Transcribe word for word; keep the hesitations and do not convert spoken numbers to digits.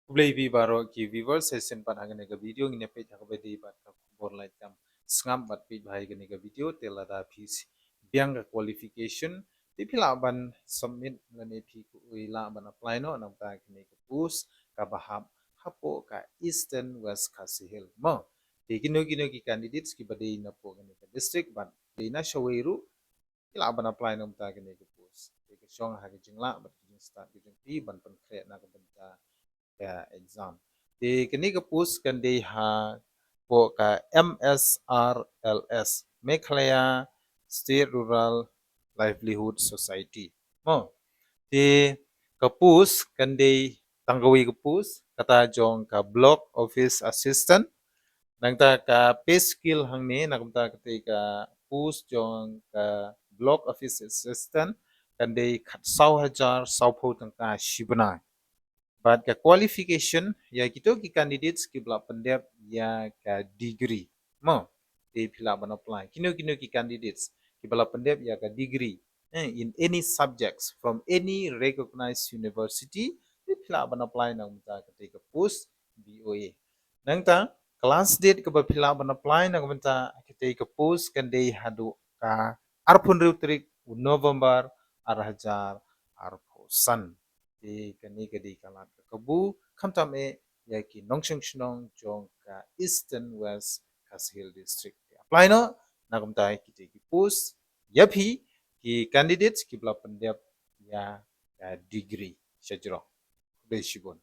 Khublei phi baroh ki viewers, shisien pat ha kane ka video ngin ïa peit ha kaba ïadei bad ka khubor laitkam. Sngap bad peit bha ïa kane ka video, te lada phi biang ka qualification te phi lah ban submit lane phi lah ban apply noh na ka bynta kane ka post kaba hap hapoh ka Eastern West Khasi Hills. Mo, te kino kino ki candidates kiba dei napoh kane ka district bad dei na shawei ruh phi lah ban apply na ka bynta kane ka post. Te ka shong ha ka jinglah bad ka jingstad ka jong phi ban pynkhreh na ka bynta ka exam. Te kane ka post kan dei hapoh ka M S R L S, Meghalaya State Rural Livelihood Society. Mo, te ka post kan dei tang kawei ka post, kata jong ka Block Office Assistant. Nangta ka pay scale hangne na ka bynta katei ka post jong ka Block Office Assistant kan dei khatsaw hajar sawphew tyngka shi bnai. Bad ka qualification ïa kito ki candidates kiba la pyndep ïa ka degree. Mo, te phi lah ban apply. Kino kino ki candidates kiba la pyndep ïa ka degree, eh, in any subjects from any recognized university, te phi lah ban apply na ka bynta katei ka post B O A. Nangta ka last date kaba phi lah ban apply na ka bynta katei ka post kan dei haduh ka arphew hynriew tarik u November ar hajar arphew san. Te kane ka dei ka lad ka kabu, khamtam eh ïa ki nongshong shnong jong ka Eastern West Khasi Hills District. Te apply noh na ka bynta kitei ki post ïa phi ki candidates kiba la pyndep ïa ka degree. Shajrong. Khublei shibun.